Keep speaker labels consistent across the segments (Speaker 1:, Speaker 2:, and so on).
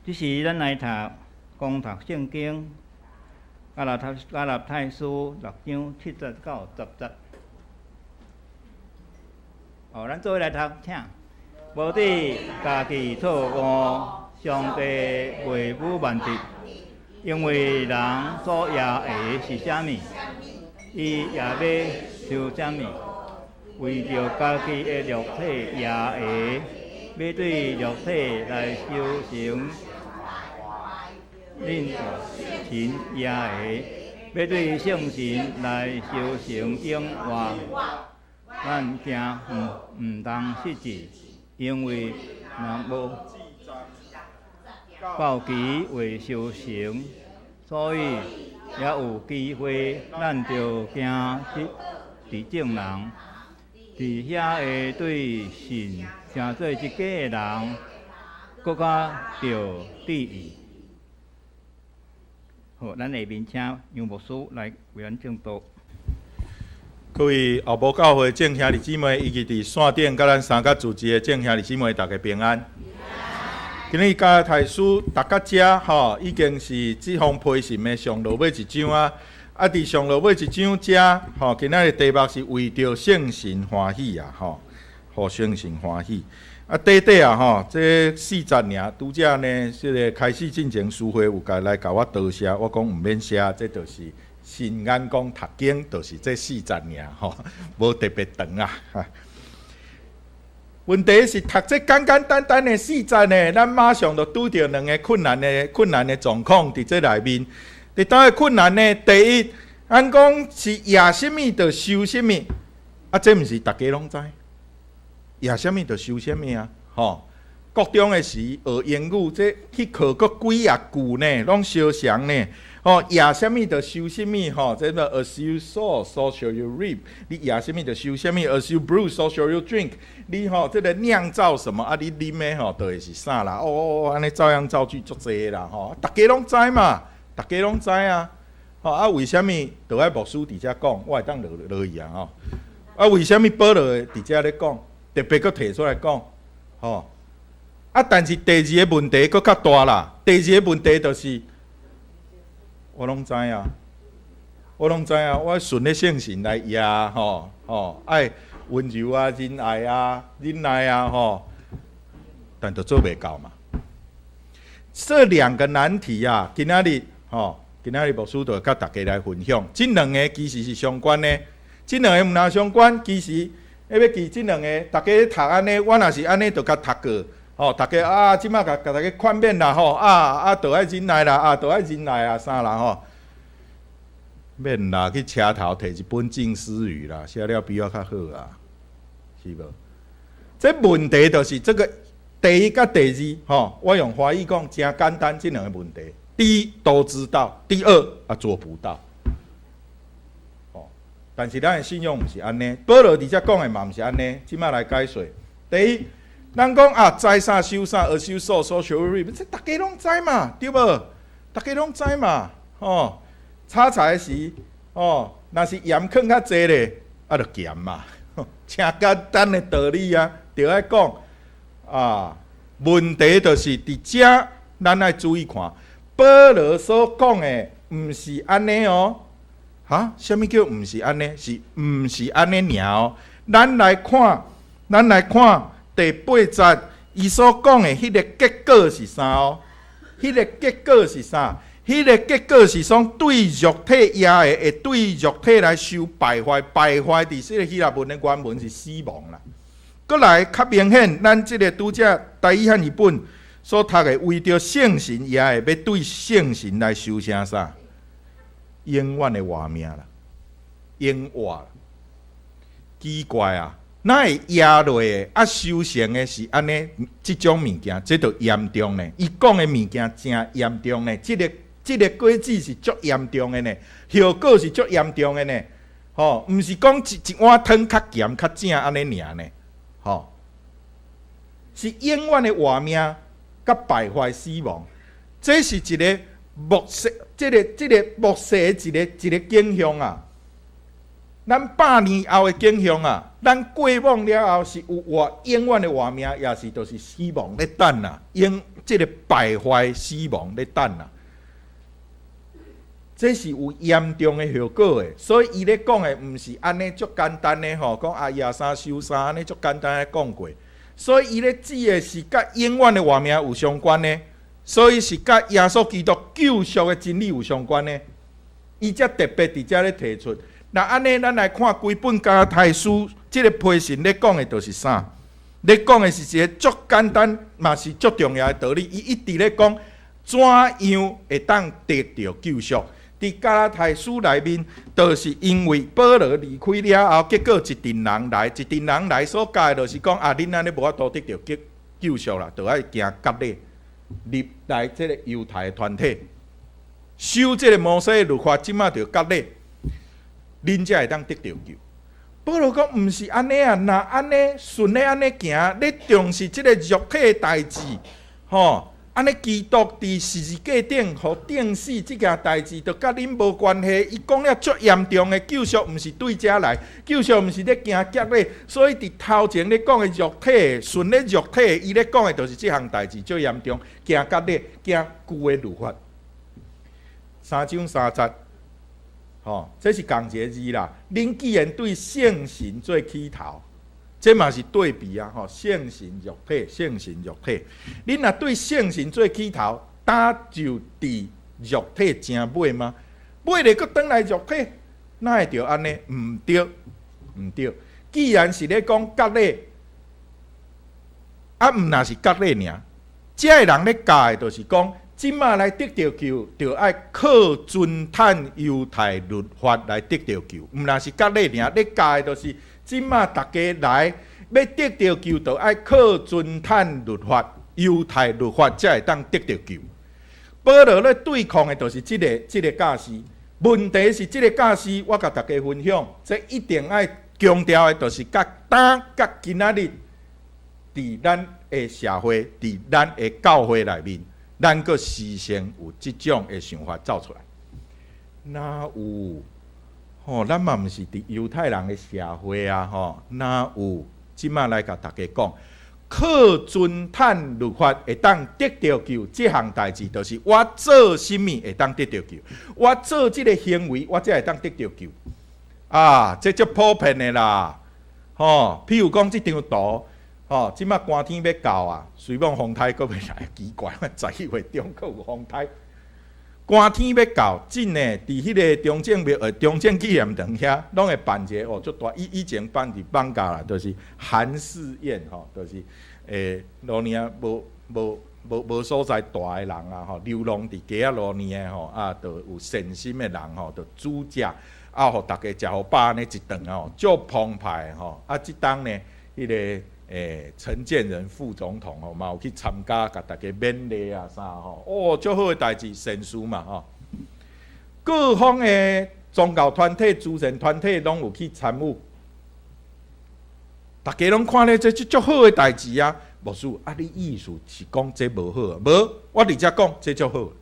Speaker 1: 這時咱來讀公讀聖經，加拉太書六章七節到十節。哦，咱做伙來讀，請。無對家己錯誤，上帝袂侮慢的，因為人所掖的是啥物，伊也欲收啥物。為著家己的肉體掖的，欲對肉體來修成恁神掖的，欲對聖神來修成永活。咱驚毋通失志，因為若無到期未修成，所以猶有機會，咱著驚得佇眾人，佇遐个對神成做一家的人，閣較著注意。好，咱下面請楊牧師來為咱證道。
Speaker 2: 各位後埔教會眾兄弟姊妹，以及佇線頂佮咱三甲組織的眾兄弟姊妹，大家平安。今日加拉太書讀到遮吼，已經是這封批信的上落尾一章啊。啊，佇上落尾一章遮吼，今仔日題目是為著聖神歡喜啊，吼，予聖神歡喜。啊，短短啊，吼，這四節爾，拄才呢，這个開始進前，書會有共來共我多謝，我講毋免寫，這就是新眼光讀經，就是這四節爾吼，無特別長啊。問題是讀這簡簡單單的四節呢，咱馬上就拄著兩个困難的狀況佇這內面。佇佗个困難呢？第一，咱講是掖啥物就收啥物，啊，這毋是逐家攏知？掖啥物就收啥物啊，吼！國中的時學英語，這去考閣幾仔句呢，攏相像呢。吼，掖啥物就收啥物，吼，這個 as you sow, so shall you reap。你掖啥物就收啥物，as you brew, so shall you drink。你吼，這個釀造什麼啊？你啉的吼，就會是啥啦？哦哦，按呢照樣造句足濟啦，吼，逐家攏知嘛，逐家攏知啊。吼啊，為啥物著愛牧師佇遮講？我會當落落去啊，吼。啊，為啥物保羅會佇遮咧講？特別閣提出來講，吼。啊，但是第二个問題閣較大啦。第二个問題就是，我攏知啊，我攏知啊，我順咧聖神來掖吼吼，愛溫柔啊、仁愛啊、忍耐啊，吼，但都做袂到嘛。這兩個難題啊，今仔日吼，今仔日牧師就佮大家來分享。這兩个其實是相關的，這兩个毋但相關，其實欲記這兩个，大家咧讀按呢，我若是按呢，就共讀過。吼，大家啊，這擺共共大家勸勉啦，吼，啊啊，著愛忍耐啦，啊，著愛忍耐啊，啥啦吼，免啦，去車頭提一本靜思語啦，寫了比我較好啊，是無？這問題就是這個第一佮第二，吼，我用華語講誠簡單，這兩个問題。第一都知道，第二啊做不到。哦，但是咱的信仰毋是按呢，保羅佇遮講的嘛毋是按呢，這擺來解說。第一，咱講啊，栽啥收啥，as you sow, so shall you reap，這逐家攏知嘛，對無？逐家攏知嘛，吼。炒菜時，吼，若是鹽囥較濟咧，啊，就鹹嘛。誠簡單的道理啊，著愛講啊。問題就是佇遮，咱愛注意看，保羅所講的毋是按呢哦。哈？啥物叫毋是按呢？是毋是按呢爾哦？咱來看，咱來看。第八節，伊所講的彼个結果是啥哦？彼个結果是啥？彼个結果是講對肉體掖的，會對肉體來收敗壞，敗壞佇這个希臘文的原文是死亡啦。閣來較明顯，咱這个拄才台語漢譯本所讀的，為著聖神掖的，欲對聖神來收成啥？永遠的活命啦，永活。奇怪啊！哪會掖落的啊？收成的是按呢？這種物件，這就嚴重呢。伊講的物件誠嚴重呢。這个果子是足嚴重的呢，後果是足嚴重的呢。吼，毋是講一碗湯較鹹較正按呢爾呢。吼，是永遠的活命，佮敗壞死亡。這是一个末世，這个末世的一个景象啊。咱百年後的景象啊，咱過往了後是有活永遠的活命，抑是就是死亡咧等啊，永這个敗壞死亡咧等啊。這是有嚴重的後果的，所以伊咧講的毋是按呢足簡單的吼，講啊耶啥收啥按呢足簡單的講過。所以伊咧指的是佮永遠的活命有相關的，所以是佮耶穌基督救贖的真理有相關的。伊才特別佇遮咧提出。若按呢，咱來看規本加拉太書，這个批信咧講的就是啥？咧講的是一个足簡單，嘛是足重要的道理。伊一直咧講怎樣會當得著救贖。佇加拉太書內面，就是因為保羅離開了後，結果一陣人來，一陣人來所教的，就是講啊，恁按呢無法度得著救救贖啦，就愛行割禮入來這个猶太的團體，守這个摩西的律法，這馬著割禮，恁才會當得著救。保羅講毋是按呢啊，若按呢順咧按呢行，你重視這个肉體的代誌，吼。按呢，基督佇十字架頂予釘死這件代誌，就佮恁無關係。伊講了足嚴重的救贖，毋是對遮來，救贖毋是咧行割禮，所以佇頭前咧講的肉體，順咧肉體，伊咧講的就是這項代誌足嚴重，行割禮，行舊的律法。三章三節，吼，這是仝一个字啦。恁既然對聖神做起頭。這嘛是對比啊！吼，聖神肉體，聖神肉體。恁若對聖神做起頭，敢就佇肉體成尾嗎？尾咧閣轉來肉體，哪會著按呢？毋對，毋對。既然是咧講割禮，啊，毋若是割禮爾。遮的人咧教的，就是講，這馬來得著救，就愛靠遵趁猶太律法來得著救。毋若是割禮爾，咧教的就是。這馬逐家來欲得著救，就愛靠遵趁律法、猶太律法，才會當得著救。保羅咧對抗的，就是這个教示。問題是這个教示，我共大家分享，這一定愛強調的，就是佮今佮今仔日，佇咱的社會，佇咱的教會內面，咱閣時常有這種的想法走出來。哪有？吼，咱嘛毋是佇猶太人的社會啊！吼，哪有？這馬來共大家講，靠遵趁律法會當得著救，這項代誌就是我做啥物會當得著救，我做這个行為，我才會當得著救。啊，這足普遍的啦！吼，譬如講這張圖，吼，這馬寒天欲到啊，雖罔風颱閣欲來，奇怪，11月中閣有風颱。寒天欲到，真的佇彼个中正廟、中正紀念堂遐，攏會辦一个哦，足大。以以前辦佇放假啦，就是寒士宴吼，就是路爾無無無無所在蹛的人啊吼，流浪佇街仔路爾的吼，啊，就有善心的人吼，就煮食，啊，予逐家食予飽按呢一頓吼，足澎湃吼。啊，這冬呢，彼个陳建仁副總統吼，嘛有去參加，共逐家勉勵啊啥吼，哦，足好的代誌，善事嘛吼。各方的宗教團體、慈善團體攏有去參與，逐家攏看咧，這這足好的代誌啊。牧師，啊，你意思是講這無好啊？無，我佇遮講這足好，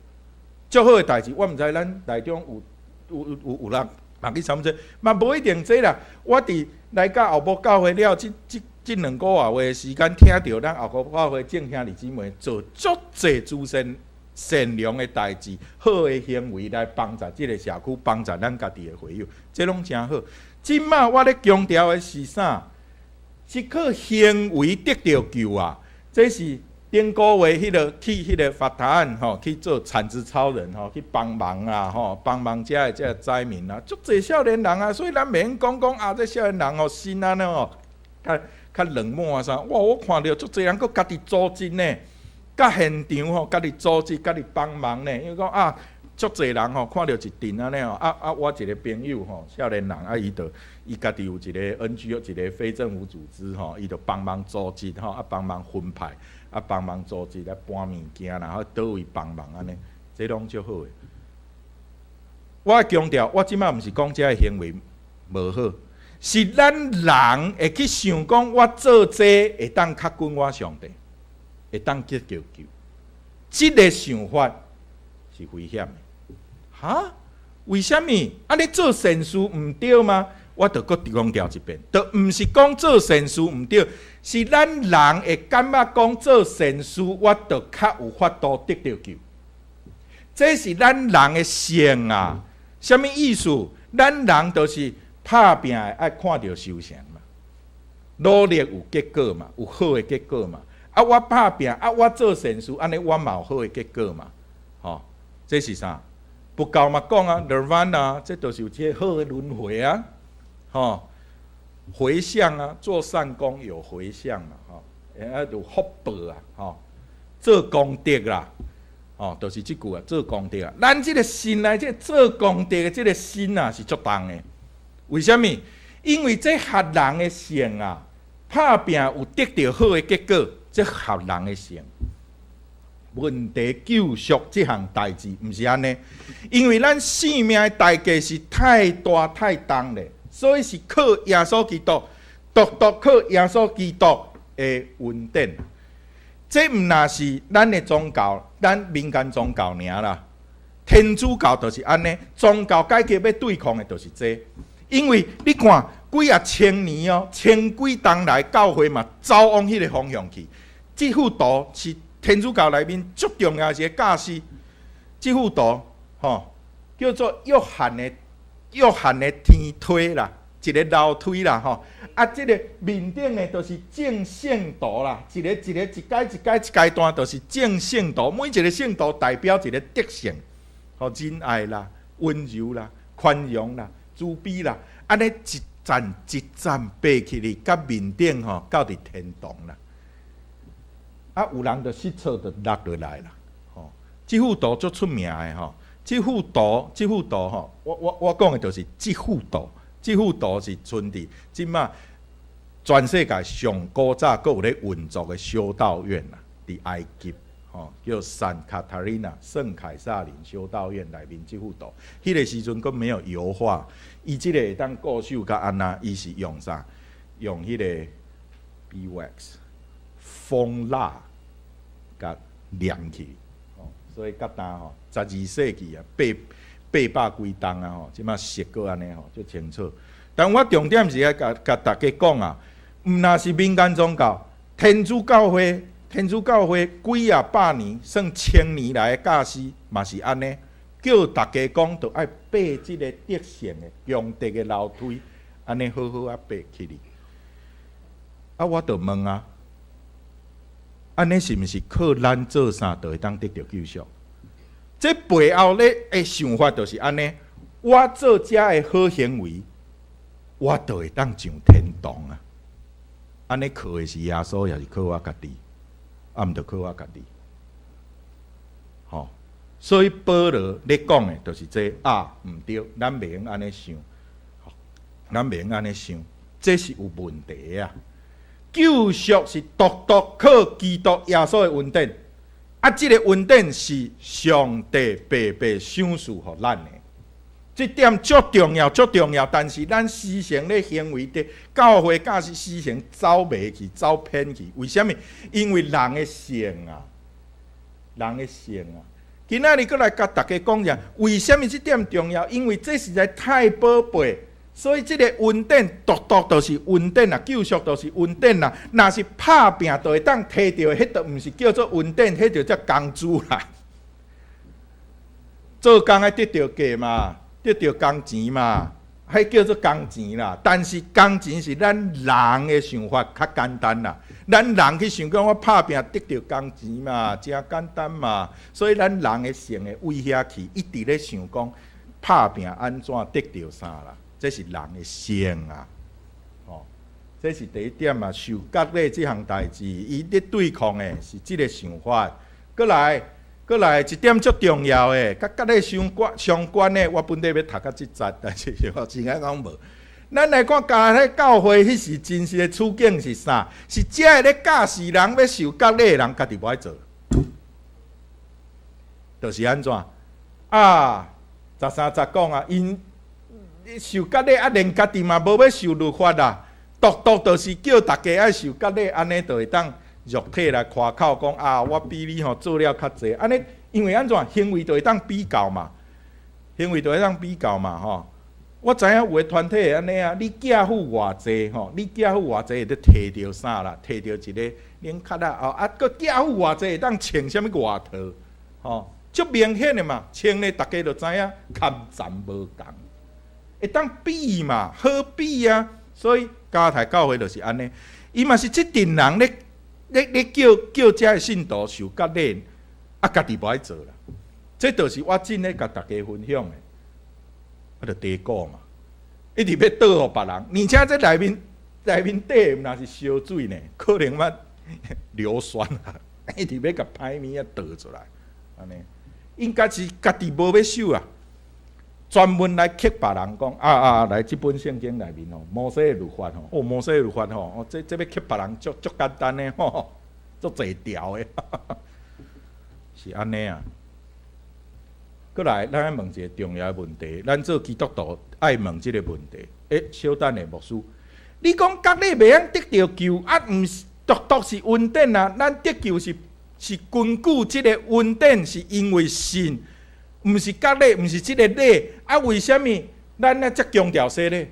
Speaker 2: 足好的代誌。我毋知咱內中有有有有人嘛去參與這，嘛無一定這啦。我佇來到後埔教會了，這這。這兩個外月時間，聽著咱後埔教會眾兄弟姊妹做足濟慈善善良的代誌、好的行為來幫助這个社區，幫助咱家己的會友，這攏誠好。這馬我咧強調的是啥？是靠行為得著救啊！這是頂個月彼个去彼个法達案吼，去做鏟子超人吼，去幫忙啊吼，幫忙遮的這个災民啊，足濟少年人啊，所以咱袂用講講啊，這少年人吼心按呢吼，較較冷漠啊啥，哇！我看著足濟人閣家己組織呢，佮現場吼，家己組織，家己幫忙呢。因為講啊，足濟人吼，看著一陣按呢吼，啊啊！我一个朋友吼，少年人啊，伊就伊家己有一个 NGO，一個非政府組織吼，伊就幫忙組織吼，啊幫忙分派，啊幫忙組織來搬物件，然後佗位幫忙按呢，這攏足好的。我強調，我這馬毋是講這个行為無好。是咱人會去想講，我做這會當較近我上帝，會當得著救。這个想法是危險的。哈？為啥物？啊，你做善事毋對嗎？我著閣強調一遍，著毋是講做善事毋對，是咱人會感覺講做善事，我著較有法度得著救。這是咱人的性啊！啥物意思？咱人就是拍拚的愛看著收成嘛，努力有結果嘛，有好的結果嘛。啊，我拍拚，啊，我做善事，按呢我嘛有好的結果嘛。吼，這是啥？佛教嘛講啊，Nirvana，這就是有這個好的輪迴啊，吼，迴向啊，做善功有迴向嘛，吼，啊有福報啊，吼，做功德啦，吼，就是這句啊，做功德啊。咱這個心內這個做功德的這個心啊，是足重的。為啥物？因為這合人的性啊，拍拚有得著好的結果，這合人的性。問題救贖這項代誌毋是按呢，因為咱性命的代價是太大太重咧，所以是靠耶穌基督，獨獨靠耶穌基督的恩典。這毋若是咱的宗教，咱民間宗教爾啦。天主教就是按呢，宗教改革欲對抗的就是這個，因為你看幾仔千年哦，千幾冬來教會嘛走往彼個方向去。這幅圖是天主教內面足重要的一個教師，這幅圖吼叫做約翰的天梯啦，一個樓梯啦吼。啊，這個面頂的就是眾聖徒啦，一個一個一階一階一階段，就是眾聖徒，每一個聖徒代表一個德性，吼仁愛啦、溫柔啦、寬容啦、慈悲啦，按呢一層一層爬起去，佮面頂吼到佇天堂啦。啊，有人就失措，就落落來啦。吼，這幅圖足出名的吼，這幅圖吼，我講的就是這幅圖，這幅圖是存佇這馬全世界上古早閣有咧運作的修道院啦，佇埃及，吼，叫聖卡塔琳娜聖凱撒琳修道院內面這幅圖。彼個時陣閣沒有油畫，伊這個會當固守甲按怎？伊是用啥？用彼個 bee wax 蜂蠟共黏起，所以甲今吼12世紀啊，八百幾冬啊吼，這馬色閣按呢吼，足清楚。但我重點是愛共共大家講啊，毋若是民間宗教，天主教會，天主教會幾仔百年，算千年來的教師嘛是按呢，叫大家講，著愛爬這個德性的功德的樓梯，按呢好好仔爬起去。啊，我著問啊，按呢是毋是靠咱做啥就會當得著救贖？這背後咧的想法就是按呢，我做遮的好行為，我就會當上天堂啊！按呢靠的是耶穌，抑是靠我家己？啊，毋著靠我家己。吼，所以保羅咧講的，就是這個啊，毋對，咱袂用按呢想，咱袂用按呢想，這是有問題啊！救贖是獨獨靠基督耶穌的恩典，啊，這個恩典是上帝白白賞賜予咱的，這點足重要，足重要。但是咱時常咧行為的教會教師時常走迷去，走偏去。為啥物？因為人的性啊，人的性啊。今仔日閣來共大家講者，為啥物這點重要？因為這實在太寶貝。所以這個恩典獨獨就是恩典啊，救贖就是恩典啊。若是拍拚就會當提著的，彼就毋是叫做恩典，彼就叫工資啦。做工愛得著價嘛，得著工錢嘛，彼叫做工錢啦。但是工錢是咱人的想法較簡單啦。咱人去想講我拍拚得著工錢嘛，誠簡單嘛。所以咱人的性會為遐去，一直咧想講拍拚按怎得著啥啦。這是人的性啊，吼，這是第一點啊。受割禮這項代誌，伊咧對抗的是這個想法。閣來，閣來一點足重要的，佮割禮相關的，我本來欲讀到這節，但是我時間講無。咱來看加拉太教會彼時真實的處境是啥？是遮个咧教示人欲受割禮的人，家己無愛做，就是按怎啊？13節講啊，𪜶受割禮啊，連家己嘛無欲受律法啦，獨獨就是叫大家愛受割禮，按呢就會當肉體來誇口講啊，我比你吼做了較濟，按呢因為按怎行為就會當比較嘛，行為就會當比較嘛吼。我知影有的團體會按呢啊，你寄付偌濟吼，你寄付偌濟會得提著啥啦？提著一个領卡啊，哦啊，閣寄付偌濟會當穿啥物外套，吼，足明顯的嘛，穿咧逐家就知影，崁層無仝，會當比嘛，好比啊，所以加太教會就是按呢，伊嘛是這陣人咧咧咧叫叫遮的信徒受割禮，啊，家己無愛做啦，這就是我真咧共大家分享的。啊，就低估嘛，一直欲倒予別人，而且這內面內面底毋若是燒水呢，可能嘛硫酸啊，一直欲共歹物仔倒出來，按呢，應該是家己無欲守啊，專門來克別人講啊啊，來這本聖經內面吼，摩西的律法吼，哦，摩西的律法吼，哦，這這欲克別人足足簡單的吼，足濟條的，是按呢啊。閣來，咱愛問一个重要的問題，咱做基督徒愛問這个問題。欸，小等下牧師，你講割禮袂用得著救，啊，毋是獨獨是恩典啊？咱得救是是根據這个恩典，是因為信，毋是割禮，毋是這个禮。啊，為啥物咱啊遮強調洗禮？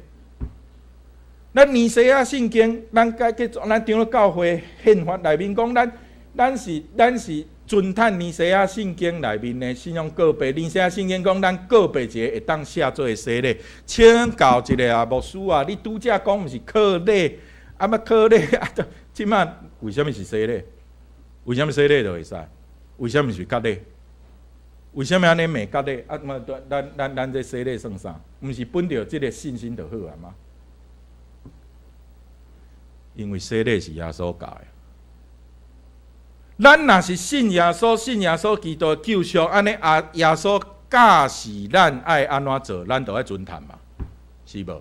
Speaker 2: 咱尼西亞信經，咱該叫做咱長老教會憲法內面講，咱咱是咱是。遵趁尼西亞聖經內面的信仰告白，尼西亞聖經講，咱告白一个會當寫做洗禮。請教一下啊，牧師啊，你拄才講毋是靠禮，啊欲靠禮啊？這馬為啥物是洗禮？為啥物洗禮就會使？為啥物是割禮？為啥物按呢罵割禮？啊，嘛，咱咱咱這洗禮算啥？毋是本著這个信心就好啊嗎？因為洗禮是耶穌教的。咱若是信耶穌，信耶穌基督的救贖，按呢啊，耶穌教示咱愛按怎做，咱就愛遵趁嘛，是無？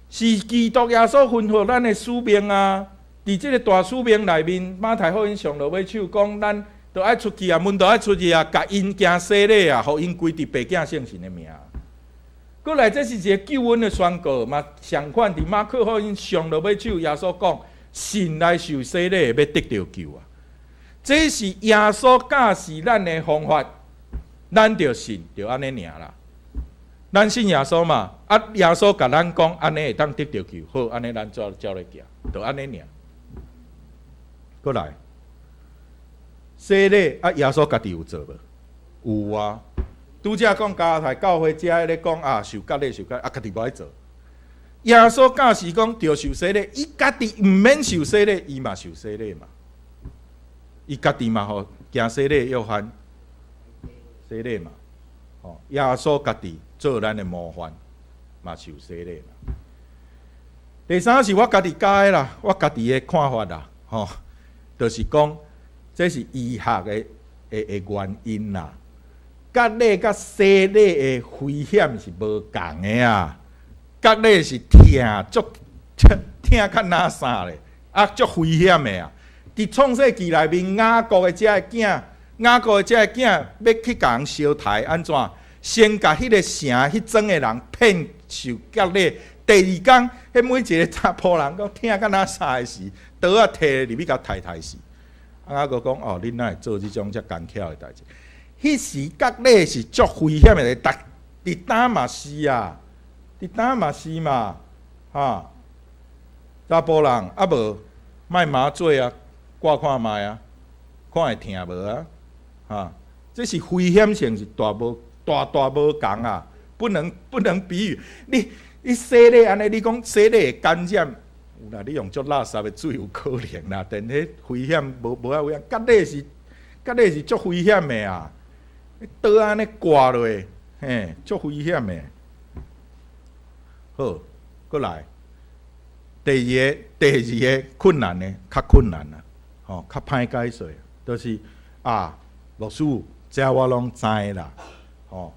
Speaker 2: 是基督耶穌吩咐咱的使命啊！佇這个大使命內面，馬太福音上落尾手講，咱著愛出去啊，門徒愛出去啊，共𪜶行洗禮啊，予𪜶歸佇父囝聖神的名。閣來，這是一个救恩的宣告嘛？相款佇馬可福音上落尾手，耶穌講，信來受洗禮，欲得著救啊！這是耶穌教示咱的方法，咱著信，就按呢爾啦。咱信耶穌嘛，啊，耶穌共咱講，按呢會當得著救，好，按呢咱照照咧行，就按呢爾。閣來，洗禮啊，耶穌家己有做無？有啊。拄才講加太教會遮咧講啊，受割禮受割禮，啊，家己無愛做。耶穌教示講，著受洗禮，伊家己毋免受洗禮，伊嘛受洗禮嘛。伊家己嘛予行洗禮約翰洗禮嘛，吼，耶穌家己做咱的模範嘛受洗禮嘛。第三是我家己加的啦，我家己的看法啦，吼，就是講這是醫學的的的原因啦。割禮佮洗禮的危險是無仝的啊，割禮是疼足疼較若啥咧，啊足危險的啊。佇創世記內面，雅各的這个囝，雅各的這个囝欲去共人相刣，按怎？先共彼个城彼庄的人騙受割禮。第二工，彼每一个查埔人講疼甲若啥的時，刀仔提入去共刣刣死。啊，雅各講哦，恁哪會做這種遮艱巧的代誌？彼時割禮是足危險的，逐佇當嘛是啊，佇當嘛是嘛，哈，查埔人啊無莫麻醉啊。割看覓啊，看會疼無啊？哈，這是危險性是大無大大無仝啊，不能不能比喻。你你洗禮按呢，你講洗禮會感染，有啦，你用足垃圾的水有可能啦，但彼危險無無遐危險。割禮是割禮是足危險的啊，刀按呢割落，嘿，足危險的。好，閣來，第二個第二個困難呢，較困難啊。吼，較歹解說，就是啊，牧師，這我攏知啦，吼，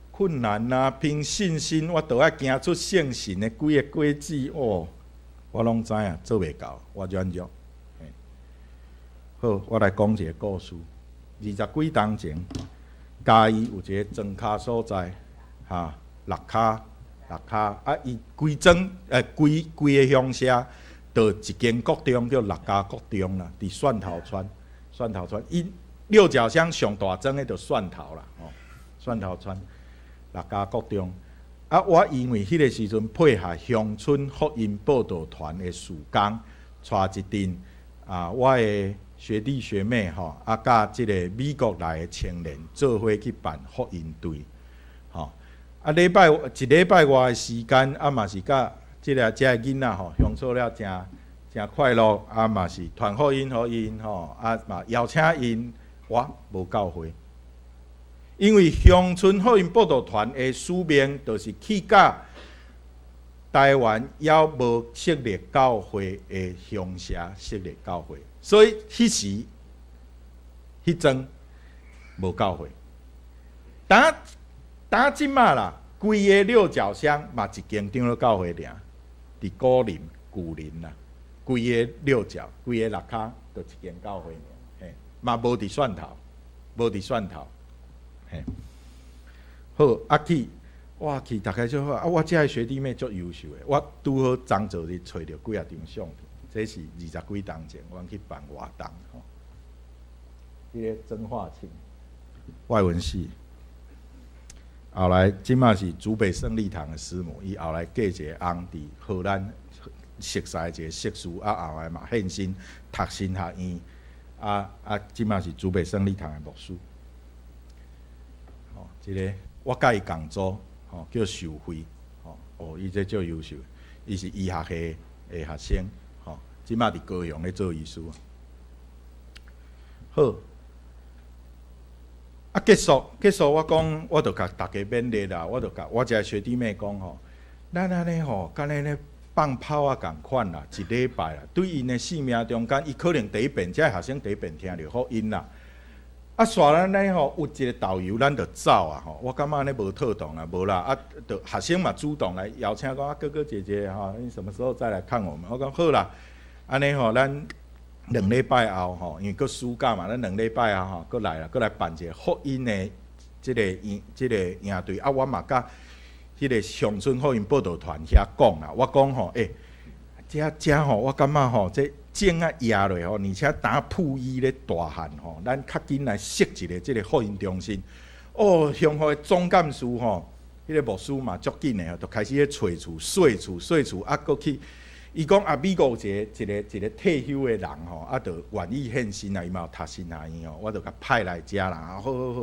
Speaker 2: 困難啊，憑信心我著愛行出聖神的幾个果子哦，我攏知影，做袂到，我軟弱。好，我來講一个故事。二十幾冬前，嘉義有一个莊跤所在，哈，六跤六跤，啊，伊規莊規規个鄉社。就一間國中叫六家國中啦，佇蒜頭村，蒜頭村，伊六角鄉上大莊的就蒜頭啦，吼，蒜頭村六家國中，啊，我因為彼個時陣配合鄉村福音報道團的事工，帶一陣啊，我的學弟學妹吼，啊，佮這个美國來的青年做伙去辦福音隊，吼。啊，禮拜一禮拜外的時間，啊嘛是佮這个遮个囡仔吼相處了誠誠快樂，啊嘛是傳福音予𪜶吼，啊嘛邀請𪜶，我無教會。因為鄉村福音報道團的使命，就是去佮台灣猶無設立教會的鄉社設立教會，所以彼時彼陣無教會。當當這馬啦，規个六角鄉嘛一間長老教會爾，佇古林舊林啦，規个六角，規个六跤就一間教會爾，嘿，嘛無佇蒜頭，無佇蒜頭。嘿，好，啊去，我去逐家做好，啊，我遮个學弟妹足優秀的，我拄好張做日揣著幾仔張相片，這是二十幾冬前，阮去辦活動吼。這个曾化慶，外文系，後來這馬是竹北勝利堂的師母，伊後來嫁一個翁佇荷蘭熟似一個碩士，啊後來嘛獻身讀神學院，啊啊，這馬是竹北勝利堂的牧師。這个我佮伊仝組，吼叫秀慧，吼哦，伊這足優秀，伊是醫學系的學生，吼，這馬佇高雄咧做醫師。好，啊結束結束，我講我就共逐家勉勵啦，我就共我這學弟妹講吼，咱按呢吼，敢若咧放炮仔仝款啦，一禮拜啦，對𪜶的生命中間，伊可能第一遍，這學生第一遍聽著福音啦。啊，煞咱咧吼，有一个導遊，咱就走啊吼。我感覺按呢無妥當啊，無啦。啊，就學生嘛主動來邀請講啊，哥哥姐姐吼，你什麼時候再來看我們？我講好啦，按呢吼，咱兩禮拜後吼，因為閣暑假嘛，咱兩禮拜後吼，閣來啦，閣來辦一个福音的這个營這个營隊。啊，我嘛佮彼个鄉村福音報道團遐講啦，我講吼，欸，遮遮吼，我感覺吼，這種啊壓落吼，而且當鋪伊咧大漢吼，咱較緊來設一个這个福音中心。哦，鄉會總幹事吼，彼个牧師嘛足緊的吼，就開始咧揣厝、說厝、說厝，啊，閣去，伊講啊，美國有一个一个一个退休的人吼，啊，就願意獻身啊，伊嘛有讀神學院吼，我就共派來遮啦，啊，好好好，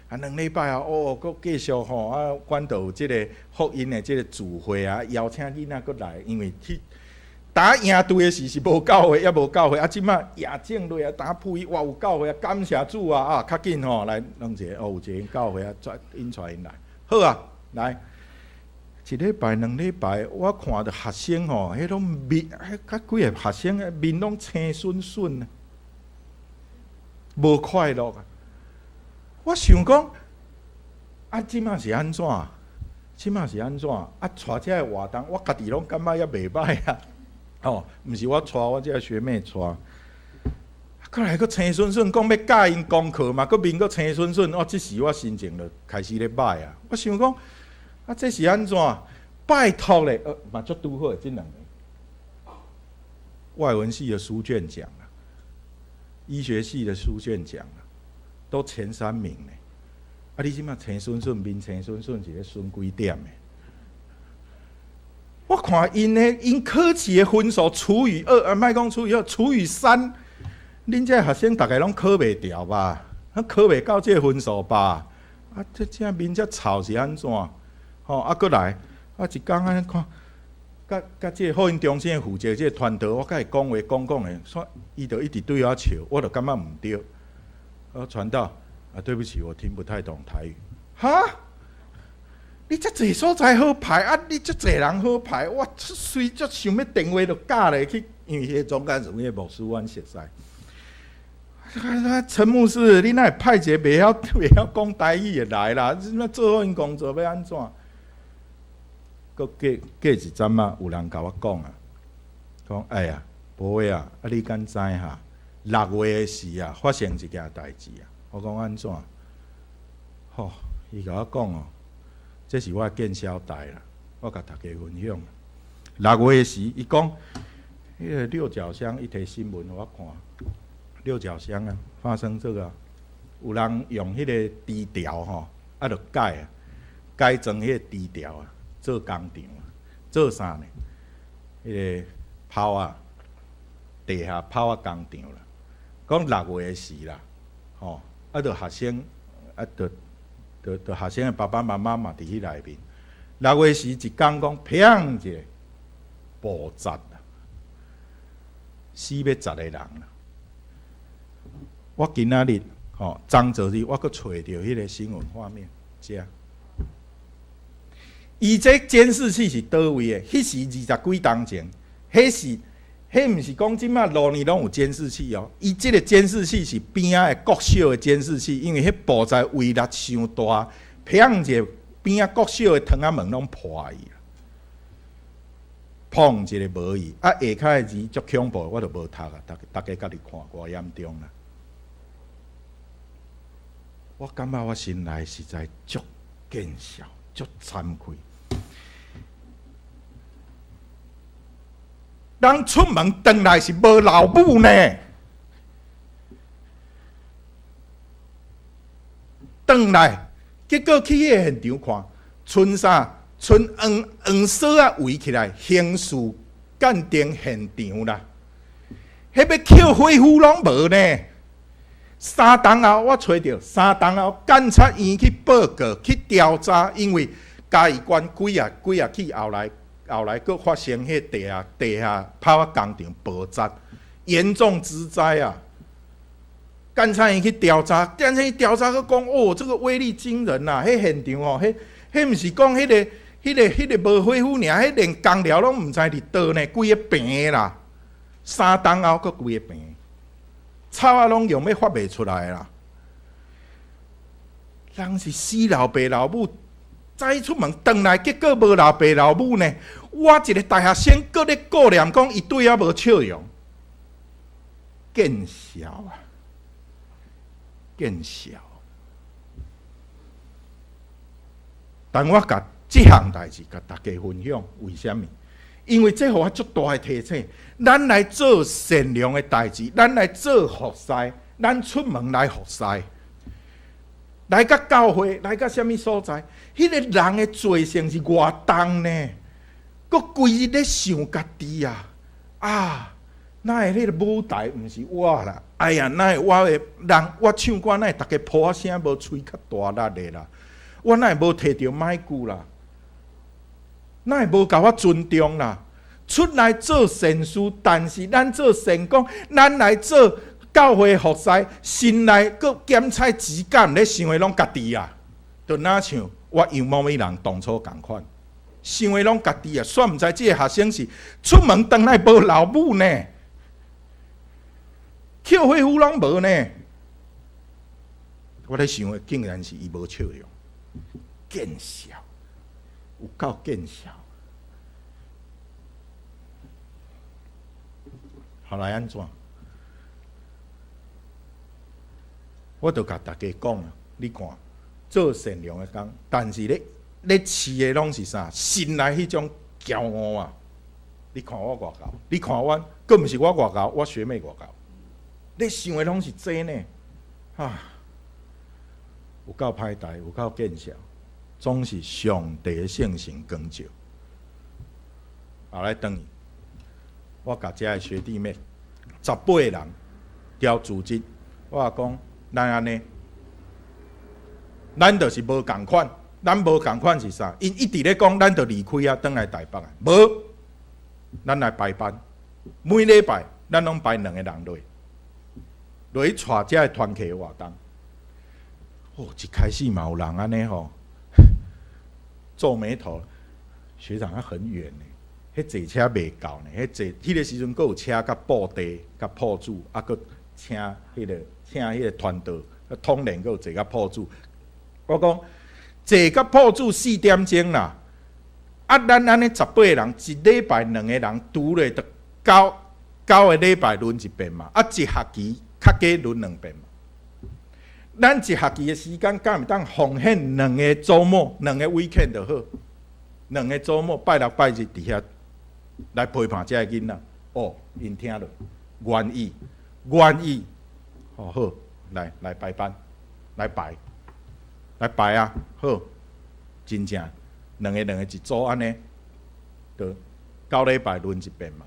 Speaker 2: 啊，兩禮拜啊，哦，閣繼續吼，啊，阮就有這个福音的這个聚會啊，邀請囡仔閣來，因為去打營隊的時是無教會，猶無教會，啊，這馬野種落啊，打鋪伊，哇，有教會啊，感謝主啊，啊，較緊吼，來弄一个，哦，有一个教會啊，引帶𪜶來，好啊，來，一禮拜、兩禮拜，我看著學生吼，彼攏面，彼較幾个學生面攏青恂恂啊，無快樂啊。我想講，啊，這馬是按怎？這馬是按怎？啊，帶這个活動，我家己攏感覺也袂䆀啊。哦，毋是我帶，我這个學妹帶。閣來閣青恂恂，講欲教𪜶功課嘛，閣面閣青恂恂，哦，這時我心情就開始咧䆀啊。我想講，啊，這是按怎？拜託咧，嘛足拄好的這兩个。外文系的書卷獎啊，醫學系的書卷獎啊，都前三名呢。啊，你這馬青恂恂，面青恂恂，是咧損幾點的？我看𪜶的𪜶考試的分數除以二，啊，莫講除以二，除以三，恁這學生逐家攏考袂著吧？啊，考袂到這个分數吧？啊，這這面遮臭是按怎？吼，啊，閣來，啊，一工按呢看，佮佮這个福音中心的負責這个傳道，我佮伊講話講講的，煞伊就一直對我笑，我就感覺毋對。我傳道，啊，對不起，我聽不太懂台語。哈？你遮濟所在好排啊！你遮濟人好排，我隨足想欲電話就敲落去，因為彼个總幹事彼个牧師阮熟似。啊，陳牧師，你哪會派一个袂曉講台語的來啦？你這做福音工作欲按怎？閣過過一陣仔，有人共我講啊，講哎呀，博威啊，啊你敢知哈？六月的時啊，發生一件代誌啊。我講按怎？吼，伊共我講哦。這是我的見消代啦，我共大家分享。六月時，伊講，彼个六角鄉，伊提新聞予我看，六角鄉啊，發生這個，有人用彼个豬條吼，啊，就改啊，改裝彼个豬條啊，做工廠，做啥呢？彼个炮仔，地下炮仔工廠啦。講6月時啦，吼，啊，著學生，啊，著學生的爸爸媽媽嘛佇彼內面。6月時一工講，砰一下，爆炸啦，死欲10個人啦。我今仔日吼，昨昨日我閣揣著彼个新聞畫面，遮。伊這監視器是佗位的？彼是20幾冬前，彼是，彼毋是講這馬路呢攏有監視器哦。伊這个監視器是邊仔的國小的監視器，因為彼爆炸威力傷大，砰一下邊仔國小的窗仔門攏破去啦。砰一个無去，啊下跤的字足恐怖，我就無讀啊，逐家家己看，偌嚴重啦。我感覺我心內實在足見笑，足慚愧。人出門轉來是無老母呢，轉來結果去彼个現場看，賰啥？賰黃黃索仔圍起來，刑事鑑定現場啦。彼欲抾火斧攏無呢。3冬後我揣著，3冬後檢察院去報告去調查，因為嘉義縣幾仔幾仔起後來。後來閣發生彼地下炮仔工廠爆炸，嚴重之災啊！檢察院去調查，檢察院調查閣講哦，這個威力驚人啊！彼現場哦，彼彼毋是講彼個無火斧爾，彼連工寮攏毋知佇佗呢，規个平啦。3冬後閣規个平，草仔攏用欲發袂出來啦。人是死老爸老母，早出門轉來，結果無老爸老母呢？我一个大學生，閣咧顧念講伊對我無笑容，見笑啊！見笑。但我共這項代誌共大家分享，為啥物？因為這予我足大的提醒，咱來做善良的代誌，咱來做服侍，咱出門來服侍。來到教會，來到啥物所在？彼个人的罪性是偌重呢？閣規日咧想家己啊！啊，哪會彼个舞台毋是我啦？哎呀，哪會我的人，我唱歌哪會逐家噗仔聲無吹較大力的啦？我哪會無提著麥克啦？哪會無共我尊重啦？出來做善事，但是咱做善工，咱來做教會服侍，心內閣檢採指甲，咧想的攏家己啊，就若像我楊某某人當初仝款，想的攏家己啊，煞毋知這个學生是出門轉來無老母呢，抾火斧攏無呢。我咧想的竟然是伊無笑容，見笑，有夠見笑。後來按怎？我就共大家講啊，你看做善良的工，但是咧咧飼的攏是啥？心內彼種驕傲啊！你看我偌𠢕，你看阮，閣毋是我偌𠢕，我學妹偌𠢕。你想的攏是這呢？啊，有夠歹代，有夠見笑，總是上帝的聖神光照。後來轉去，我共遮的學弟妹18個人調組織，我講。咱按呢，咱就是無仝款，咱無仝款是啥？𪜶一直咧講，咱就離開啊，轉來台北啊。無，咱來排班，每禮拜咱攏排兩個人落，落去帶遮个團契活動。哦，一開始嘛有人按呢吼，皺眉頭。學長，啊很遠呢，彼坐車袂夠呢，彼坐彼个時陣閣有車佮布袋佮鋪子，啊閣請彼个。請彼个傳道，統練閣有坐佮鋪子。我講坐佮鋪子4點鐘啦，啊，咱按呢18個人，一禮拜兩個人，拄咧就九個禮拜輪一遍嘛，啊，一學期較加輪兩遍嘛。咱一學期的時間，敢會當奉獻兩個週末，兩個 weekend 就好。兩個週末拜六拜日佇遐來陪伴遮个囡仔。哦，𪜶聽著，願意，願意。哦好，來來排班，來排，來排啊！好，真正，兩个兩个一組按呢，就9禮拜輪一遍嘛，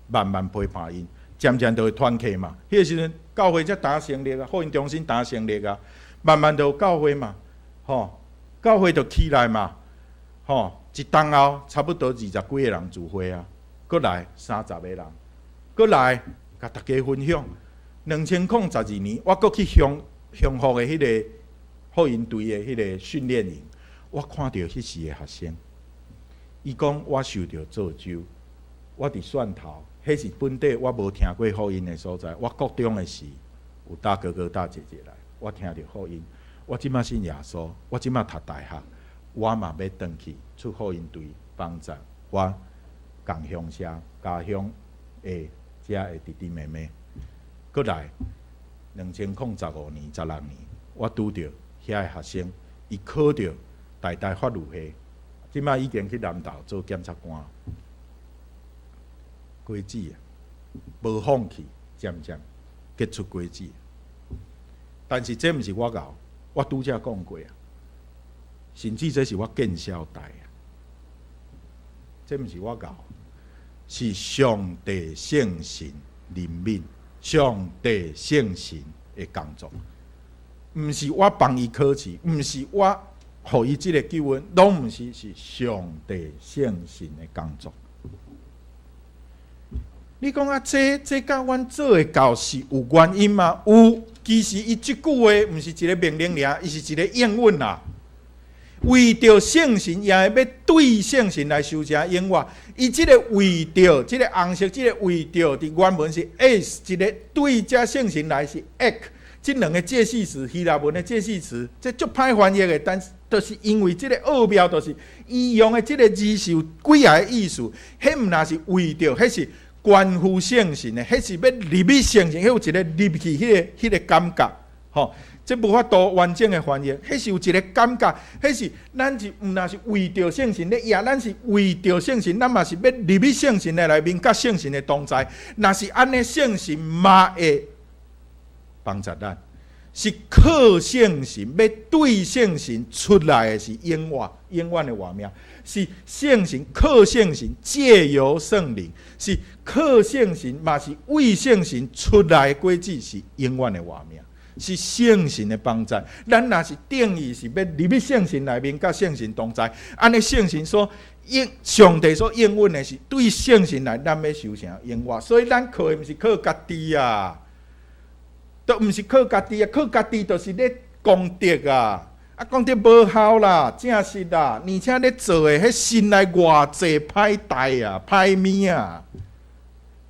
Speaker 2: 慢慢陪伴𪜶，漸漸就會團契嘛。彼个時陣教會才剛成立啊，福音中心剛成立啊，慢慢就有教會嘛，吼，教會就起來嘛，吼，一冬後差不多二十幾个人聚會啊，閣來30個人，閣來共大家分享。2012年，我閣去鄉鄉福的彼个福音隊的彼個訓練營，我看著彼時的學生，伊講我受著詛咒，我佇蒜頭，彼是本地我無聽過福音的所在。我國中的時有大哥哥大姐姐來，我聽著福音。我這馬信耶穌，我這馬讀大學，我嘛欲轉去出福音隊幫助我仝鄉社家鄉的遮的弟弟妹妹。閣來，2015年、16年，我拄著遐个學生，伊考著台大法律系，這馬已經去南投做檢察官。果子啊，無放棄，漸漸結出果子。但是這毋是我𠢕，我拄才講過啊，甚至這是我見效台啊，這毋是我𠢕，是上帝聖神憐憫，上帝聖神的工作，毋是我幫伊考試，毋是我予伊這个救恩，攏毋是，是上帝聖神的工作。你講啊，這佮阮做會到是有原因嗎？有，其實伊這句話毋是一個命令爾，伊是一個應允啦。為著聖神，也欲對聖神來修成永活。伊這个為著，這个紅色，這个為著，佇原文是 eis，一个對這聖神來是 ek，這兩个介系詞，希臘文的介系詞，這足歹翻譯的，但是就是因為這个奧妙，就是伊用的這个字是有幾仔个意思，彼毋若是為著，彼是關乎聖神的，彼是欲入去聖神，彼有一个入去彼个感覺，吼，這無法度完整的翻譯，彼是有一个感覺，彼是咱是毋若是為著聖神咧也，咱是為著聖神，咱嘛是欲入去聖神的內面，佮聖神的同在。若是按呢，聖神嘛會幫助咱，是靠聖神，欲對聖神出來的是永活、永遠的活命，是聖神靠聖神借由聖靈，是靠聖神嘛是為聖神出來的果子是永遠的活命，是聖神的幫助。咱若是定意是欲入去聖神內面，佮聖神同在，按呢聖神所應上帝所應允的是對聖神來，咱欲修成永活。所以咱靠的毋是靠家己啊。都毋是靠家己啊，靠家己就是咧功德啊，啊功德無效啦，正實啦，而且咧做的彼心內偌濟歹代啊、歹物啊，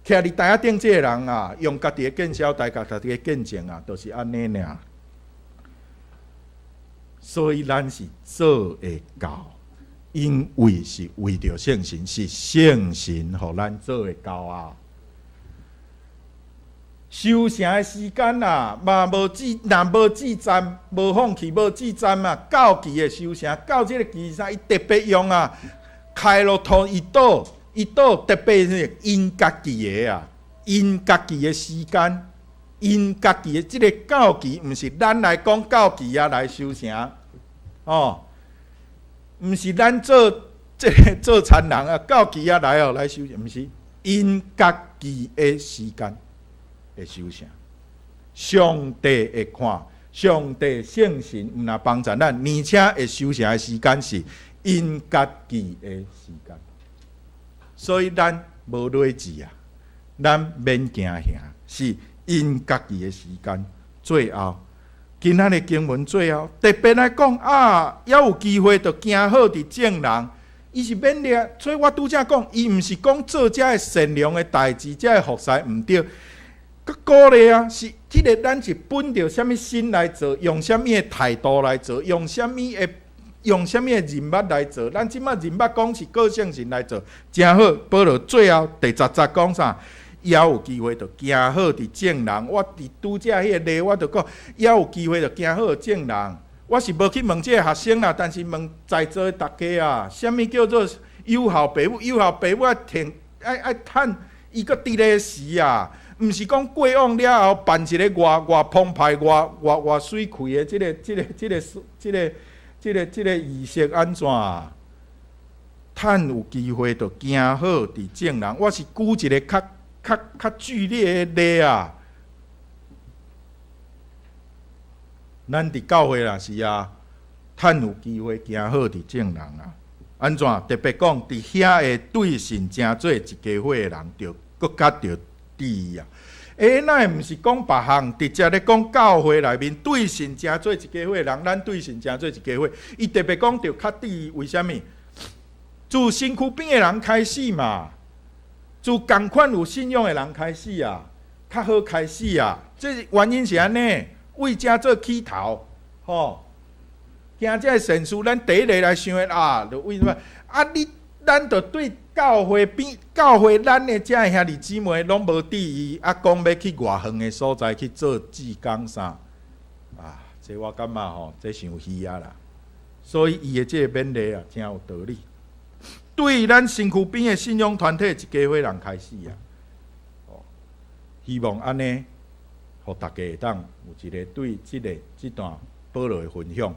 Speaker 2: 徛佇台仔頂這个人啊，用家己的見證台共家己的見證啊，就是按呢爾。所以咱是做會到，因為是為著聖神，是聖神予咱做會到啊。修成的時間啊，嘛無志，若無志站，無放棄，無志站啊，到期的修成，到這个期啥，伊特別用啊，開路托伊倒，伊倒特別是𪜶家己的啊，𪜶家己的時間，𪜶家己的這个到期，毋是咱來講到期啊來修成，哦，毋是咱做這个做田人啊，到期啊來哦來修成，毋是𪜶家己的時間。會修成，上帝會看，上帝聖神毋若幫助咱，而且會修成的時間是𪜶家己的時間，所以咱無累志啊，咱免驚嚇，是𪜶家己的時間。最後，今仔的經文最後特別來講啊，猶有機會就行好佇眾人，伊是勉勵，所以我拄才講，伊毋是講做遮个善良的代誌，遮个服侍毋對。閣鼓勵啊，是這个咱是本著啥物心來做，用啥物的態度來做，用啥物的認捌來做。咱這馬認捌講是靠聖神來做，誠好。保羅最後第10節講啥？猶有機會就行好佇眾人。我佇拄才彼個例，我就講，猶有機會就行好眾人。我是無去問這个學生啦，但是問在座的大家啊，啥物叫做有孝爸母？有孝爸母愛聽愛愛趁伊閣佇咧時啊。毋是講過往了後辦一个偌偌澎湃、偌偌偌媠氣的這个、這个、這个、這个、這个、這个儀式按怎？趁有機會就行好佇眾人。我是舉一个較劇烈的例啊。咱佇教會若是啊，趁有機會行好佇眾人啊。按怎？特別講佇遐會對神成做一家伙的人，就閣較著注意啊。欸，哪會毋是講別項，直接咧講教會內面對神成做一家伙的人，咱對神成做一家伙。伊特別講著較注意，為啥物？自身軀邊的人開始嘛，自仝款有信仰的人開始啊，較好開始啊。這原因是按呢，為遮做起頭，吼。行這个善事，咱第一个來想的啊，就為什麼？啊，你咱就對教會邊教會咱的遮兄弟姊妹攏無注意，啊，講欲去外遠的所在去做志工啥？啊，這我感覺吼，這傷虛啊啦。所以伊的這个勉勵啊，誠有道理。對咱身軀邊的信仰團體一家伙人開始啊，哦，希望按呢，予大家會當有一个對這个這段保羅的分享，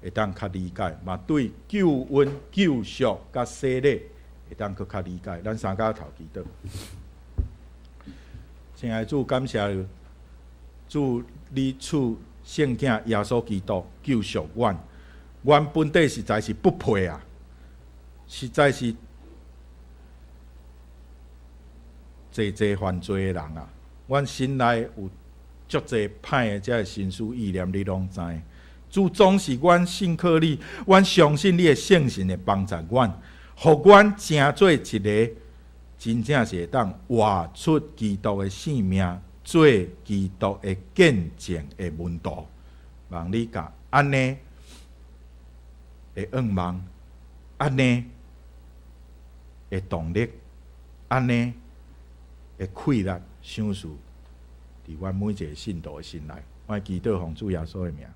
Speaker 2: 會當較理解，嘛對救恩、救贖佮洗禮會當閣較理解。咱三跤頭祈禱，親愛的主，感謝主，你賜聖子耶穌基督救贖阮，阮本底實在是不配啊，實在是濟濟犯罪的人啊！阮心內有足濟歹的這个心思意念，你攏知。主總是阮信靠你，阮相信你的聖神會幫助阮，予阮成做一个真正是會當活出基督的生命，做基督的見證的門徒。望你共按呢的願望，按呢的動力，按呢的氣力，賞賜佇阮每一个信徒的心內。我祈禱奉主耶穌的名。